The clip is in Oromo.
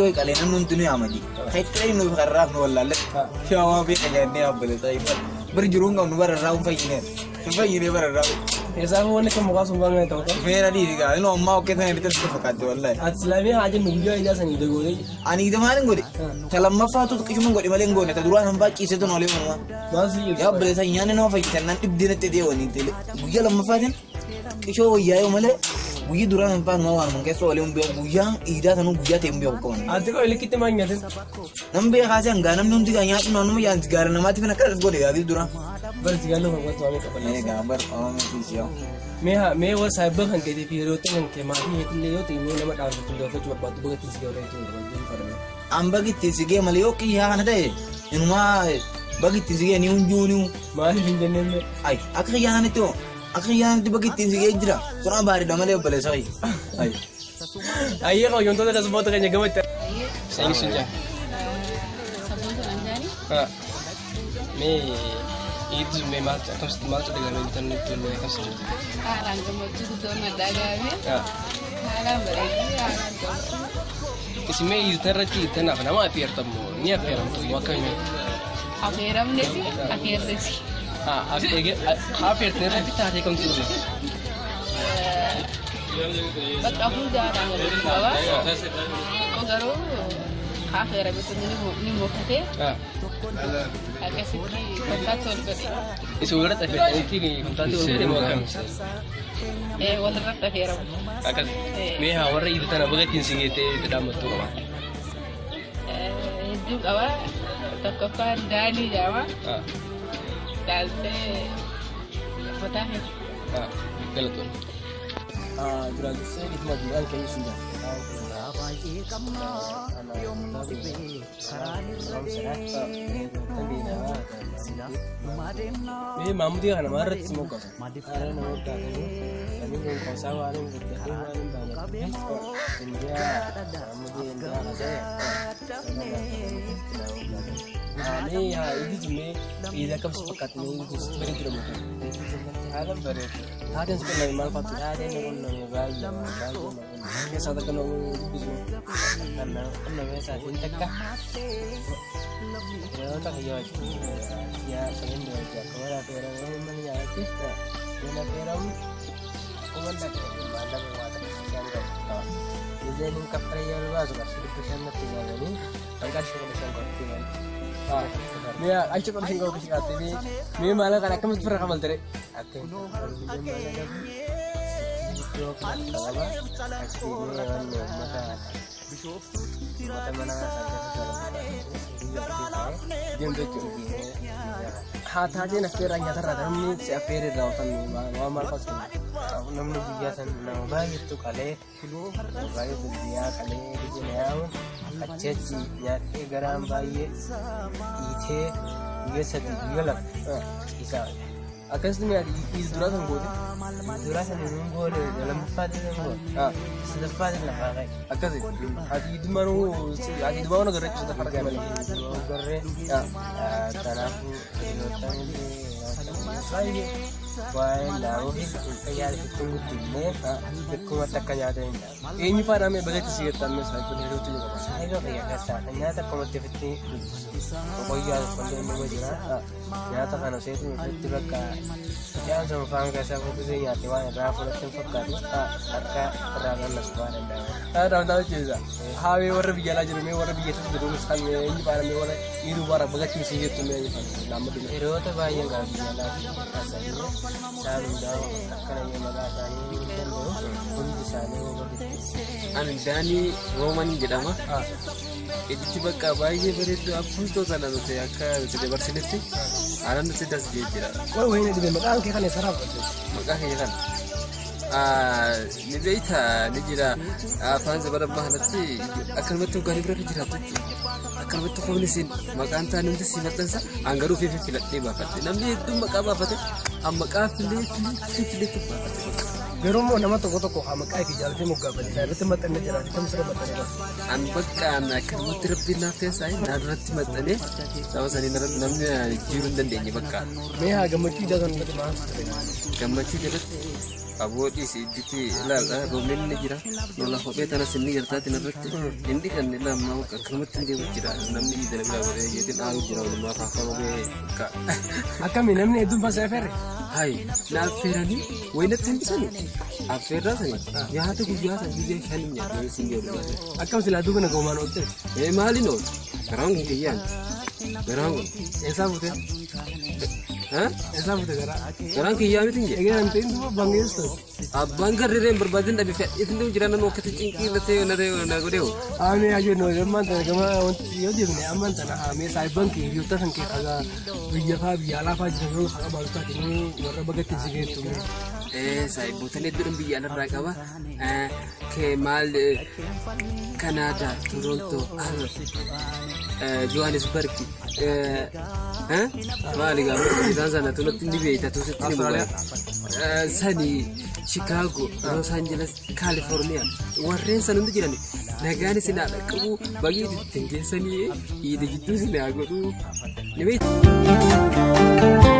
Iidii wayi qalee namni hundinuu yaama ji. Kan itti dhaynu fi kan raafnu wallaalle. Yaa waan beeka nyaannee obboleessa kiyya. Bir jiruu hin qabnu bara irraa hin fayyine. Hin fayyine bara irraa. Keessaa wanni kan mukaa sun waan ta'u. Feera dhiisi gaa inni ammaa okkee sana irratti sitti fakkaatti wallahi. Ati islaamii haa jennu guyyaa idaa sanii dagootee. Ani ida maalin godhe? Ta lammaffaatu xiqqishuma godhe malee hin goone. Ta duraan hambaa ciisetu noolee manumaa. Maal si Yaa obboleessa nyaanni nama fayyisan nan dhibdee natti ta'e wani guyyaa lammaffaatiin qishoo wayyaa yoo malee guyyaa duraan hambaa numa waan keessa oolee hin beeku guyyaan iidaa sanuu guyyaa ta'e hin beeku qaban. Ati koo likkitti maal nyaatin? Nan beekaa si hangaa namni hundi gaa nyaatu naannuma yaan gaara namaatti fin akkas godhe gaa dura. Bari sigaaloo kan qotu waan qaban. Egaa bar oomishni siyaa. Mee haa mee warra saayiba kan keetii fi hiriyoota kan kee maatii keetillee yoo ta'e mee nama dhaamsatu gaafachuu barbaaddu baga ittiin si gaafachuu ittiin barbaaddu fadhame. An bagi ittiin si gee malee yoo qiyyaa kana ta'e inumaa bagi ittiin si gee ni hunjuu ni. Maaliif hin jenneen mee? Ay akka qiyyaa kanatti hoo akka qiyyaa kanatti bagi ittiin si gee jira sun abaariidha malee obboleessa kiyya. Ay. Ayyee hojjettoota kasboota keenya gamatti. Sanyii sun jaa. Sabboontu kan jaani Mee iidu mee maaltu akkamitti maaltu dhagahame bitan nutti mee akkamitti jirtu? Haalaan gammachuu guddoo na dhagahame, haalaan bareedu, haalaan gammachuu. Isin mee iidu irratti tanaaf nama affeertamu ni affeeramtu akkamii? Affeeramnes affeerres. Affeertan irratti taatee kamtu dhufe? Bakka hunda haalaan gammachuu qaba. Xiqqoo garuu affeerame sun ni mokatee akkasitti kontaatti wal godhe. Isin walirratti affeertanitti kontaatti wal godhe moo akkami? Walirratti affeeramu. Akkas mee haa warra iidu tana baga ittiin si geettee itti dhaammattuu qaba. Hedduu qaba. Tokkoffaan Daanii jedhama. Daaltee mataa keessa. Galatoon. Duraan dursee dhifma maqaan keenya sun jaa. Mee maamudii kana maal irratti si moggaasa? Haala nama gaafatu namni kun qosaa waan hin guddatee waan hin baanatuuf indiyaa maamudii indiyaa qasee. Mee haa iidi mee iidi akkam si fakkaatti mee iidi si bareedu dha moo? Haala bareedu. Taateen si qunname maal faatu? Taateen na qunname baay'ee baay'ee na qunname. Keessaa takka na dubbisu. Kan na qunname isaatiin takka hiriyoota kiyya wajjin yaa saniin dura wajjin akka mana affeeramee mana nyaataatti mana affeeramu kuma dhaqee maallaqa waa takka isaan qabu. Illeen hin kaffalee yeroo baasu qarshii 500 natti gaafanii an qarshii 15 qofti malee. Mee achi qabshin qabu kishii kaattee mee mee maallaqa kana akkamitti firra kafalte? Akka hin kaffallee maallaqa iddoo kana qaba achi fiigee wanni uummata uummata mana Deemte jechuudha. Haa taateen affeerraa nyaatarraa namni si affeeree irraa otan waan maal faatu? Namni guyyaa san nama baay'eetu qalee baay'eetu biyyaa qalee biyya na yaamu achi achi nyaadhee garaan baay'ee dhiitee guyyaa 3 guyyaa 2 ciisaa. Akkasitti mee ati iidi duraa san goote? Duraa san hin goone, lammaffaatti hin goone. Sadaffaatti lafaa ka'e. Akkasi. Ati iidummaanuu ati iidumaa waan agarree sadaffaa irratti malee. Agarree kanaafuu hiriyoottan illee baay'ee waa'ee naamuu fi fayyaa ittiin guddifnee xiqqumatti akka nyaata hin nyaatu. Eenyu faana mee bagatti si jettan mee saayiba hiriyoota jedhama? Saayiba kiyya keessaa kan nyaata akkumatti ofitti guddisu. Boqoyyaa tokkollee nama jira. Nyaata kana seetu ofitti bakka ijaan sun faan keessaa fudhatee nyaate waan irraa fudhatti hin fakkaatu akka irraa qal'asu waan danda'amu. Dhaamtaa jechuudha. Haawee warra biyya alaa jiru mee warra biyya keessa jiruunis kan mee eenyu faana mee warra dhiiruu bara bagatti si jettu mee eenyu faana naamma dhume. Hiriyoota baay'een qaba biyya alaa fi biyya isaan hundaa akkana yoo maqaa isaanii hin danda'u hundi isaanii hoo bagatti. Ani Daanii Roomanii jedhama. Idichi bakka baay'ee bareedu abbuutoo sana nuti akka nuti dabarsinetti haala nuti das jira. Qoy wayii dhibe maqaan kee kana eessarraa fudhatte? Maqaa kiyya kana. Ni beeyta ni jira afaan zabana ammaa kanatti akkanumatti hoggaanii bira jiraatu jechuudha. Akkanumatti humni siin maqaan taane hundi si maxxansa an garuu fiifi filadhee baafadhe. Namni hedduun maqaa baafate an maqaa filee filee filee baafate bakka. Garuu immoo nama tokko tokko haa maqaa ifii jaalatee moggaafate isaa irratti maxxanee jira kam sirra maxxanee jira. An bakka an akkanumatti rabbiin naaf teessaa na duratti maxxanee saba sanii namni jijjiiruu hin dandeenye bakka. Mee haa gammachuu ijaa sana irratti maal ture? Gammachuu jalatti Aboo dhiisi idditti ilaal roobni ni jira. Lola kophee tanas inni gartaatiin irratti hin dhiqanne lammaa akkanumatti hin deemu jira. Namni iidana biraa godhee jeetiin aaru jira walumaa faafama bee ka. Akkami namni hedduun fasa afeerre? Hayi na affeeranii wayinatti hambisanii affeerraa sanii nyaata guyyaa san guyyaa shan nyaata siin jedhu. Akkam silaa duuba na goomaan oolte? Ee maaliin oolu? Garaan kun kiyyaan. Garaan kun. Eessaa fuute? Eessaa fuute garaa? Garaan kiyyaa miti hin jedhe. Egaa hin ta'in duuba bangeessu. Abbaan garriree hin barbaadin dhabe fedhiitiin deemu jira nama akkatti cinqii irra ta'e na ta'e na godheewu. Amee ayyoo no ammaan tana gama wanti yoo deemne ammaan tana amee saayibban kee hiriyoota kan kee kagaa biyya faa biyya alaa faa jiran yoo kaqa baasu taate ni warra bagatti si geettu. Saayiboota hedduun biyya alarraa qaba. Kee maal Kanaadaa, Torontoo, Johannesburg, maali gaafa isaan sana tunatti ni beekta tusitti ni mugaa. Sani Chicago, Los Angeles, California warreen san hundi jiran nagaan isin haa dhaqqabu baay'ee ittiin geessanii iida jidduu isin haa godhu ni beekta.